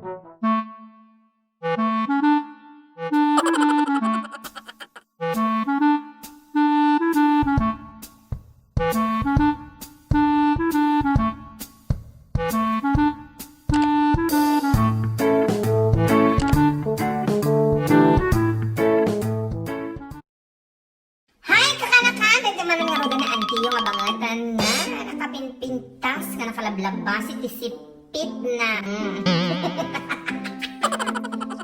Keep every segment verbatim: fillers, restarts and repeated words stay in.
Hay, kakanakan, dagiti manen nga rudan ni Antiyo nga bangatan na nakapinpintas nga nakalablabas iti sipit na. Mm.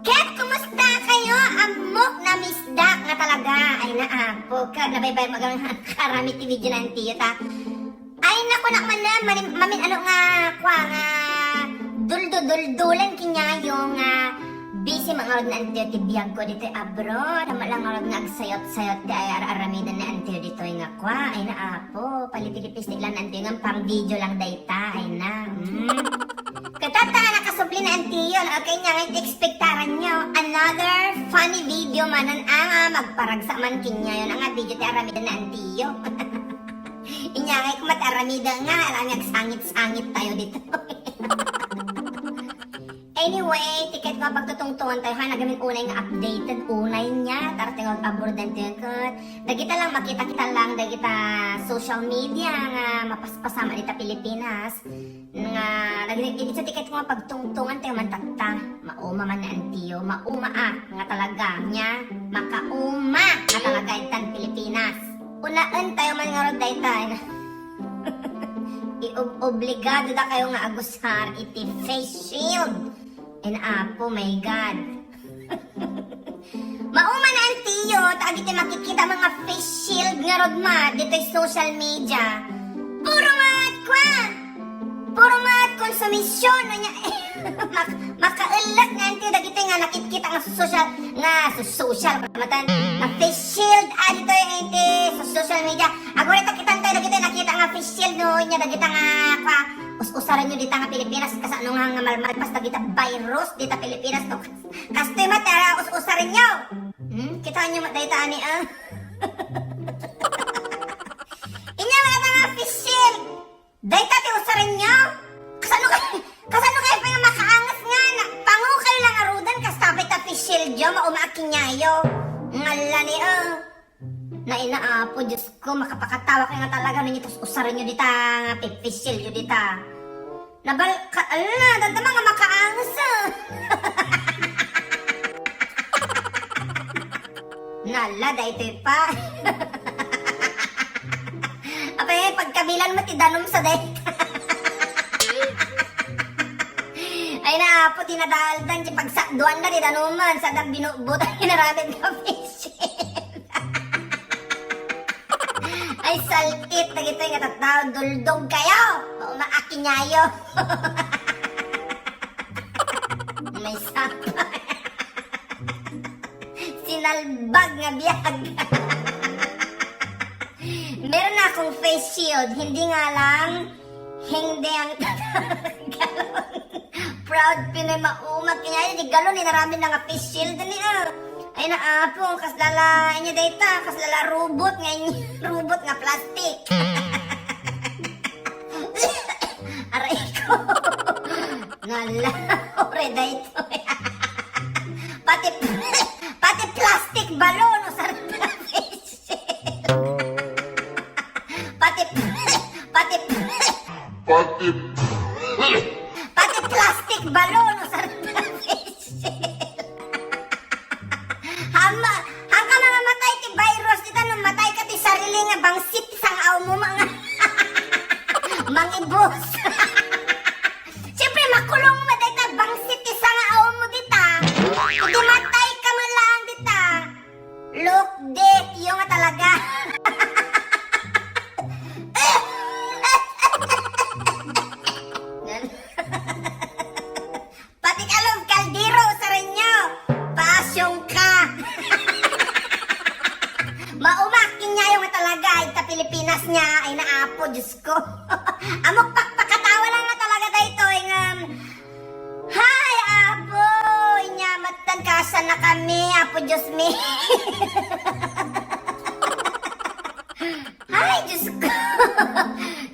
Ket kumusta kayo? Ammok, namisdak nga talaga. Ay, naapo ka. Nabaybay magang karami ti video ni Antiyo, ta. Ay, naku, nak man na, manin-, mamin-, ano nga, kwa nga, duldo-duldulan kinyayo nga, busy man ngarud ni Antiyo ti biag ko ditoy abroad. Tama lang ngarud nga agsayot-sayot ti ay ar-aramidan ni Antiyo ditoy nga, kwa, ay na, apo, palipilipis ti ilan ni Antiyo nga pang video lang dayta, ay na, mm. Ket ta, nakasubli ni Antiyo, no? Kanya nga, expectaran nyo, another funny video manen, ah, magparagsa man kinyayo na nga video ti aramidan ni Antiyo. Inyangay koma ti aramida nga, alam nga agsangit-sangit tayo dito. Anyway, ti kayat ko nga pagtutungtungan tayo, ha, nagamin unay nga updated, unay niya, tarating ang abroad and ticket. Dagita lang, makita-kita lang, dagita social media nga mapaspasama dita Pilipinas. Nga, nag-, iti sa tiket ko nga pagtungtungan tayo man tatta. Mauma man ni Antiyo. Mauma a, nga talaga, nya, makauma, nga talaga, itan Pilipinas. Unaen tayo man ngarud dayta, ay na. Iub-, obligado da kayo nga agusar iti face shield. And apo, my God. Mauma na Antiyo, ta dagiti makikita mga face shield ngarud ma, ditoy social media. Puro nga, kwa, puro nga konsumisyon, no, nya, mak-, makaelek nga Antiyo, dagiti nga nakikita nga social, nga so-, social, matan, nga face shield, ah, ditoy, iti, sa social media. Ago, ita kitan tayo, dagiti nakita nga face shield, no, nya, dagita nga, kwa, us-usaren nyo dita nga Pilipinas, kasano nga, nga malmalpas, dagita virus, dita Pilipinas, no, Kastoy met ti us-usaren nyo. Hmm? Kitaan nyo met dayta ani, ah. Inya nga nga face shield. Dayta ti usaren nyo? Kasano kay, kasano kay pa nga makaangas nga na, pango kayo lang arudan, kasta pa ita face shield yo, mauma a kinyayo. Ngala ni, ah. Naina, Apo, Diyos ko, makapakatawa kayo nga talaga, no, itus usaren nyo dita, nga pipisil nyo dita. Nabal-, ka-, ala, dadama nga makaangas, ah. Nala, daytoy pa. Apay, pagkabilan mo ti danum sa dayta. Ay na, Apo, ti nadaldan, ti pagsaduan na, ti danuman, sa dang binubutan, inaramid nga face shield. Ay, salkit, dagitoy nga tattao, duldog kayo, o maakinyayo. May sapa. Sinalbag nga biag. Meron na akong face shield, hindi nga lang, hindi ang galon. Proud Pinoy mauma. Kanya di galon, inaramin na nga face shield ni, ah. Ay na, Apo, kas lala, inya dayta, kas lala robot nga, inya robot nga plastic. Aray ko. Nala, ore daytoy. Pati, pati plastic balloon, usar na face shield. Pati, pati, Pati, pati plastic balloon, usar na face shield. Hama, hangka mamamatay ti virus, dita no matay ka ti sarili nga bangsit ti sangaw mo, mga mangibus. Siyempre, makulong mo dita, bangsit ti sangaw mo dita. Hindi matay ka man lang dita. Look, date, yung nga talaga. Pati ka loob kaldero, sarenyo. Pasyong ka. Maumakin niya yung talaga, ay ta Pilipinas niya, ay naapo, Diyos ko. Amok pakpakatawa lang nga talaga daytoy, nga, hay, Apo, inya, matan kasan na kami, Apo Diyos mi. Ay, Diyos ko.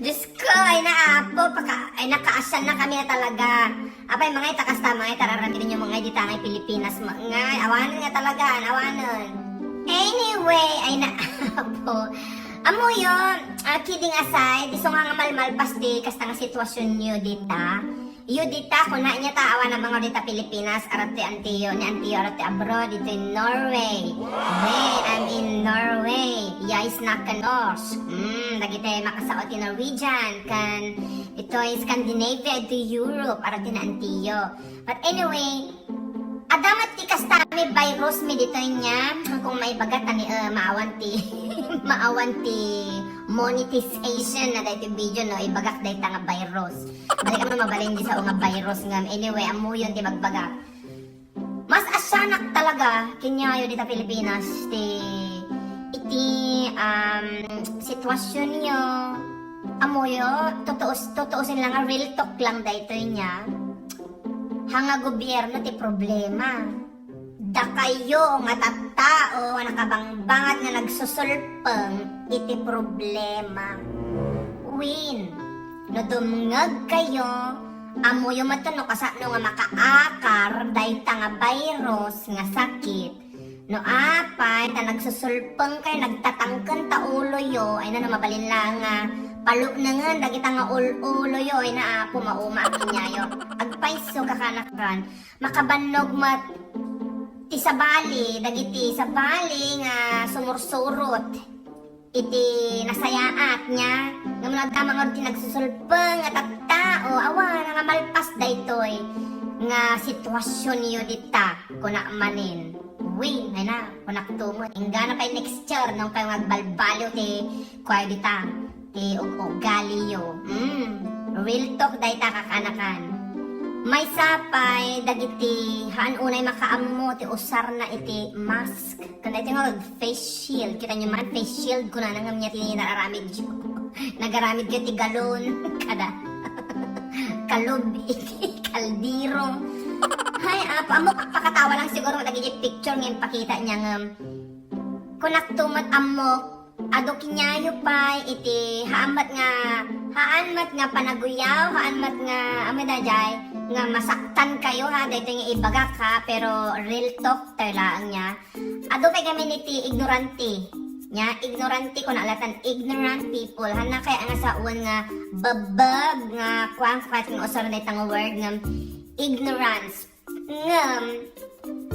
Diyos ko, ay na, Apo, paka, ay, nakaasan na kami na talaga. Apay, mangay ta kasta, mangay ta raramidinyo, mangay dita ngay Pilipinas, mangay, awanen nga talaga, awanen. Anyway, ay na, apo. Amoyo, ah, kidding aside, isu nga nga malmalpas ti kasta nga sitwasionyo dita. Yo dita, kuna niya ta, awan a mangor dita Pilipinas, arat ti antiyo, ni antiyo, arat ti abroad, ditoy Norway. Hey, I'm in Norway. Yais na kanos. Hmm, dagiti makasao ti Norwegian, kan itoy Scandinavia, itoy Europe, arat ti antiyo. But anyway, adda met ti kasta mi virus mi ditoy niya, kung maibaga ta ni, eh, maawan ti, maawan ti monetization na daytoy video no, ibagak dayta nga virus. Balik kami mabalin di sa nga virus ngam. Anyway, amuyon ti bagbagak. Mas asyanak talaga, kinyayo dita Pilipinas, ti, iti, um, sitwasionyo, amuyo, tutuos, tutuosin lang nga real talk lang daytoy niya. Hanga gobierno ti problema. Dakayo nga tattao nga nakabangbangat nga nagsusulpeng iti problema. Wen, no dumngegkayo, ammoyo met no kasano nga makaakar dayta nga virus nga sakit. No apay ta nagsusulpengkayo, nagtatangken ta uloyo, ay na, no mabalin lang nga paluknengen dagita nga ul-uloyo, ay na, Apo, mauma a kinyayo. Agpayso, kakanakan, makabannog met ti sabali, dagiti sabali nga sumursurot iti nasayaat niya, ngem no adda mangud ti nagsusulpeng nga tattao, awan nga malpas daytoy nga sitwasionyo dita, kuna manen. Wen, ay na, kunak to met. Inggana pay next year, no kayo nga agbalbaliw ti kuayo dita, ti ug-ugaliyo. Mm, real talk dayta, kakanakan. Maysa pay dagiti haan unay makaammo ti usarna iti mask. Ken daytoy nga face shield. Kita nyo man, face shield, kunana ngem nia ti nararamidyo. Nagaramidyo ti galon. Kada. Kalub iti kaldero. Hay, Apo, ammok pakatawa lang siguro dagiti picture nga impakita niya ngem. Kunak to met ammok, adu kinyayo pay iti haan met nga, haan met nga panaguyaw, haan met nga, ammok daydiay, nga masaktankayo ha, daytoy nga ibagak ha, pero real talk tayo laeng niya. Adu pay gamin iti ignorante. Nia, ignorante, kuna latta, ignorant people. Hannakayo a nasaoen nga bebbeg nga kuan, kuan nga usar dayta nga word nga ignorance. Ngem,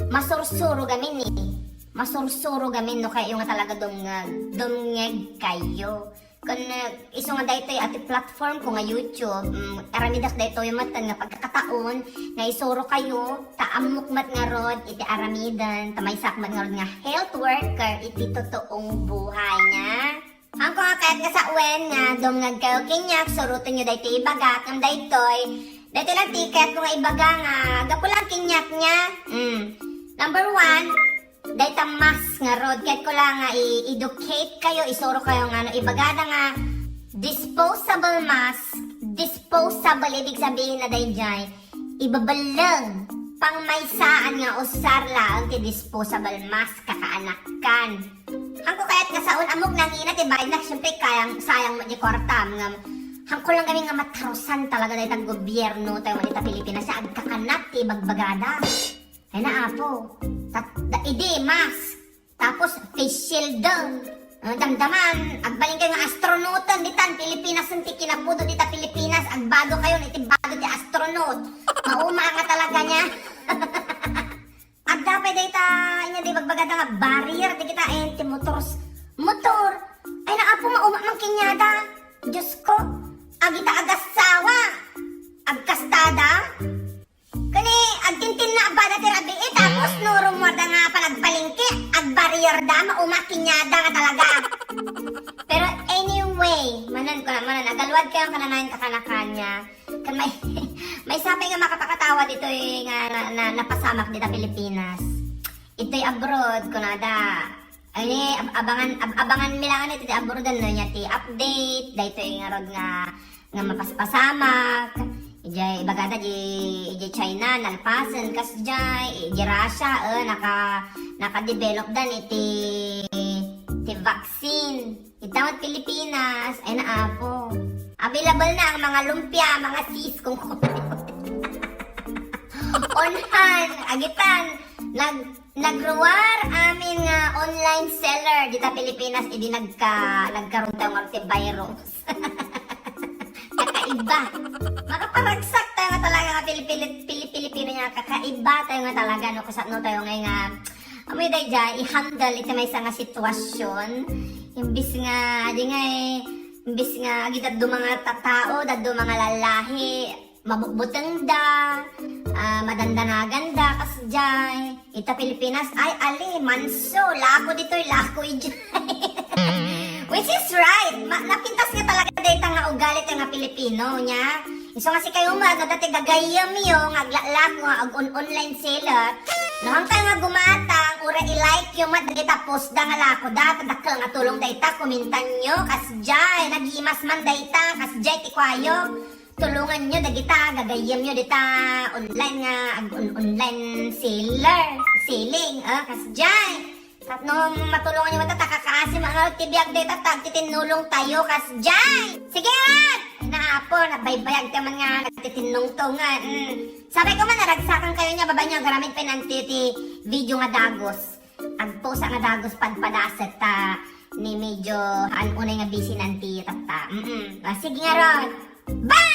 masursuro gamin eh. Masursuro gamin no kayo nga talaga dumngeg. Dumngegkayo. Ken, eh, isu nga daytoy a ti platform ko nga YouTube, mm, aramidak daytoy met nga pagkakataon nga isurokayo, ta ammok met ngarud iti aramiden, ta maysak met ngarud nga health worker iti totoong buhay nga. Haanko nga kayat nga sawen nga dumngegkayo kaniak, surotenyo daytoy ibagak, ngem daytoy, daytoy lang ti kayatko nga ibaga nga gapu lang kaniak nia. Mm. Number one, dayta mask ngarud, kayatko lang nga i-educate kayo, isurokayo nga no ibagada nga disposable mask, disposable, ibig sabihin na daydiay, ibebelleng, pangmaysaan nga usar laeng ti disposable mask, kakaanakan. Haanko kayat nga sawen, ammok nangina ti bayadna, siyempre, kayang, sayang met ti kuartam, ngem, haanko lang gamin nga matarusan talaga dayta gobierno tayo, dita Pilipinas, nga agkakanat ti ibagbagada. Ay na, Apo. Tat-, da-, idi, mask. Tapos, face shield daw. Ah, damdaman, agbalin kayo nga astronauten ditan Pilipinas, ti kinapudo dita Pilipinas, agbado kayo, iti bado ti astronaut. Mauma nga talaga nia. Adda pay dayta, inya di bagbagada nga barrier, di kita, eh, ti motors. Motor! Ay na, Apo, mauma man kaniada. Diyos ko, agita agasawa. Agkastada. Kani, agtintinna a bada ti rabii, tapos no rummuarda nga panagpalengke, agbarrierda, mauma kaniada nga talaga. Pero anyway, manen ko na, manen, agaluad kayo ang kananayan kakanakan niya. Kan may, may sapay nga makapakatawa ditoy nga na, na, napasamak dita Pilipinas. Itoy abroad, kunada, Ay, ab-, abangan, ab-, abangan mi lang ano, iti abroad, no, nia ti update, daytoy ngarud nga, nga mapaspasamak. Idiay, ibagada di, di China, nalpasen, kasdiay, di Russia, eh, naka, naka-develop dan iti, ti vaccine. Ita met Pilipinas, ay na, Apo. Available na ang mga lumpia, mga sis, kung Onhan, agitan, nag nagruar amin nga online seller dita Pilipinas idi nagka nagkaroon tayo nga ti virus. Kakaiba. Makaparagsak tayo nga talaga nga Pilipili, Pili, Pilipino niya. Kakaiba tayo nga talaga, no? Kasano tayo ngay nga, amoy dayjay, i-handle iti maysa nga sitwasyon. Imbis nga, di ngay, imbis nga, agi daddo mga tatao, daddo mga lalahi, mabutbutengda, ah, madandanaganda, kasjay. Ita Pilipinas, ay, ali, manso, lako ditoy, lako ijay. Which is right. Ma, napintas nga talaga dayta nga ugali tayo nga Pilipino, nya. Isu nga sikayo met, no, dati gagayyem yo, nga aglalako, nga ag-on-, online seller. No, hangtay nga gumatang, ura i-like yo met, dagita post da nga lako da, dakkel nga tulong dayta, komentan yo, kasjay, nagimas man dayta, kasjay, ti kuayo. Tulungan nyo dagita gagayyem nyo dita online nga ag-, on-, online seller, selling, ah, kasjay. Tapno matulungan nyo ta, ta kakaasi man ti biag dayta, ta agtitinnulong tayo, kasjay. Sige, at! Naapo, nabaybayag tayo man nga nagtitinnungtungan. Mm. Sabi ko man, naragsakan kayo niya, baba nyo, agaramid pa nanti ti video nga dagos. Agpusa nga dagos padpadaset ta ni medyo haan unay nga busy nanti tatta. Mm-mm. Ah, sige nga ron. Bye!